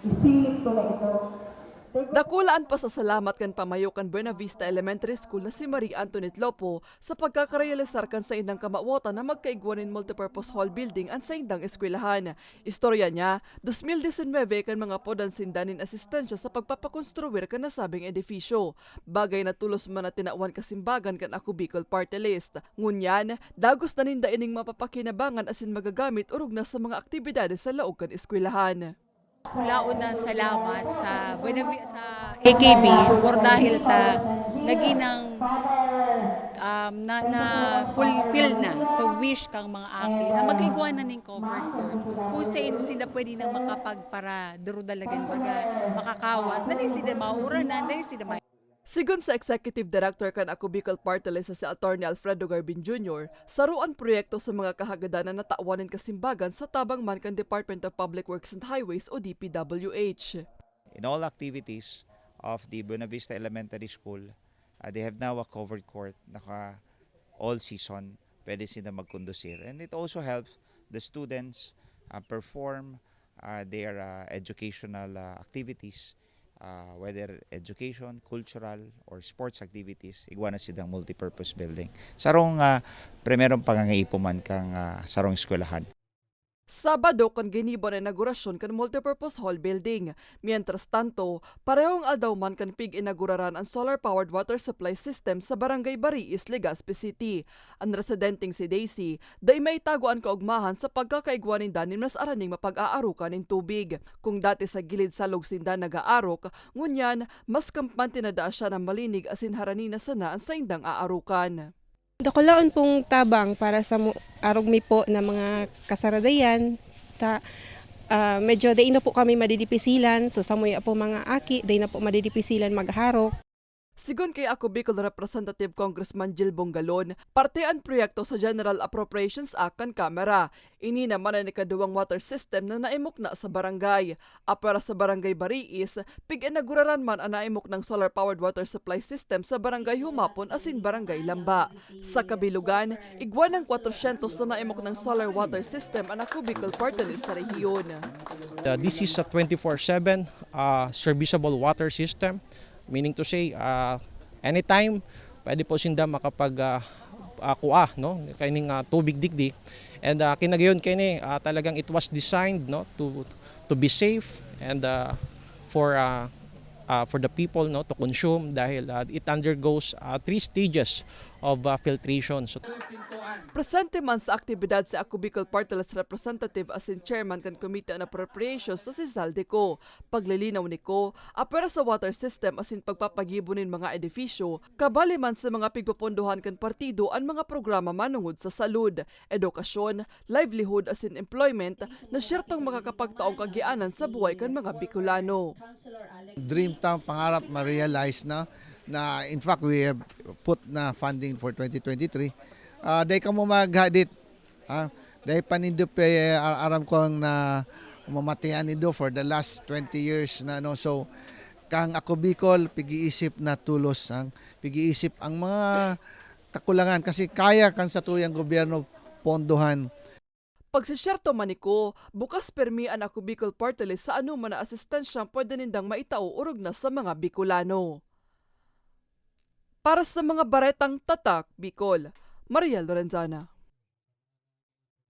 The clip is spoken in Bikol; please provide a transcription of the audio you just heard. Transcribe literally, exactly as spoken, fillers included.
Isilip ko na ito. Dakula an pasasalamat kan pamayo kan Buena Vista Elementary School na si Marie Antoinette Lopo sa pagkakarealisar kan saindang kamawatan na magkaigwa nin multipurpose hall building an saindang eskwelahan. Istorya niya, dos mil disinwebe kan mga podan sinda nin asistensya sa pagpapakonstruir kan nasabing edifisyo, bagay na tolos man na tinawan kasimbagan kan Ako Bicol Party List. Ngunyan, dagos na ninda ining mapapakinabangan asin magagamit orog na sa mga aktibidades sa laog kan eskwelahan. Dakulaon na salamat sa Buena Vi-, sa A K B por dahil ta naging ang, um, na, na fulfill na sa wish kang mga aki na mag-igwa na ning covered court kung saan sila pwede nang makapagpara duro dalagan baga makakawat na din sila mauranan, na din sila may Sigon sa Executive Director kan Ako Bicol Party List na si Attorney Alfredo Garbin Junior, saro an proyekto sa mga kahagadan na natawan nin kasimbagan sa tabang man kan Department of Public Works and Highways o D P W H. In all activities of the Buena Vista Elementary School, uh, they have now a covered court, naka all season, pwede sila magkondusir. And it also helps the students uh, perform uh, their uh, educational uh, activities, uh, whether education, cultural, or sports activities, igwa na silang multipurpose building. Sarong uh, primerong pangangaipo man kang uh, sarong eskwelahan. Sabado kan ginibo an inaugurasyon kan multipurpose hall building. Mientras tanto, parehong aldaw man kan pig-inaguraran an solar-powered water supply system sa Barangay Bariis, Legazpi City. An residenteng si Daisy, dai maitago an kaogmahan sa pagkakaigwa ninda nin mas araning mapag-aarokan nin tubig. Kung dati sa gilid salog sinda nag-aarok, ngunyan, mas kampante na daa siya na malinig asin harani na sana an saindang aarokan. Dakulaon pong tabang para sa mu-, arog mi po na mga kasaradayan. Ta, ah, medyo dai na po kami madidipisilan. So, samuya po mga aki, dai na po madidipisilan magharok. Sigon kay Ako Bicol Representative Congressman Jil Bongalon, parte an proyekto sa General Appropriations Act kan Kamara. Ini naman an ikaduwang water system na naimukna sa barangay. Apwera sa Barangay Bariis, pig-inaguraran man an naimuknang solar-powered water supply system sa Barangay Humapon asin Barangay Lamba. Sa kabilugan, igwa nang kwatrosyentos na naimuknang solar water system an Ako Bicol Party List sa rehiyon. Uh, this is a twenty-four seven uh, serviceable water system, meaning to say, uh, anytime pwede po sinda makapag uh, uh, kuha, no, kaining uh, tubig digdi. And uh, kinagayon kaini, uh, talagang it was designed, no, to to be safe and uh, for uh, uh, for the people, no, to consume dahil uh, it undergoes uh, three stages of uh, filtration. So, Presente man sa aktibidad si Ako Bicol Party List Representative asin Chairman kan Committee on Appropriations na si Zaldeco. Paglilinaw ni Co, apwera sa water system asin pagpapagibo nin mga edifisyo, kabali man sa mga pigpopondohan kan partido an mga programa manongod sa salud, edukasyon, livelihood asin employment na syertong makakapagtaong kagianan sa buhay kan mga Bicolano. Dream ta, pangarap ma-realize na, na in fact we have put na funding for twenty twenty-three. Ah, dai kamo maghadit, ha? Dai pa nindo pe, ar-, aram ko ang na mamatian nindo for the last twenty years na, no? So, kang Ako Bicol, pig-iisip na tulos, ang pig-iisip ang mga kakulangan kasi kaya kan satuyang gobyerno pondohan. Pagsisyerto man ni Co, bukas pirmi an Ako Bicol Party List sa anoman na asistensyang pwede nindang maitao orog na sa mga Bicolano. Para sa mga baretang Tatak Bicol, Mariel Lorenzana.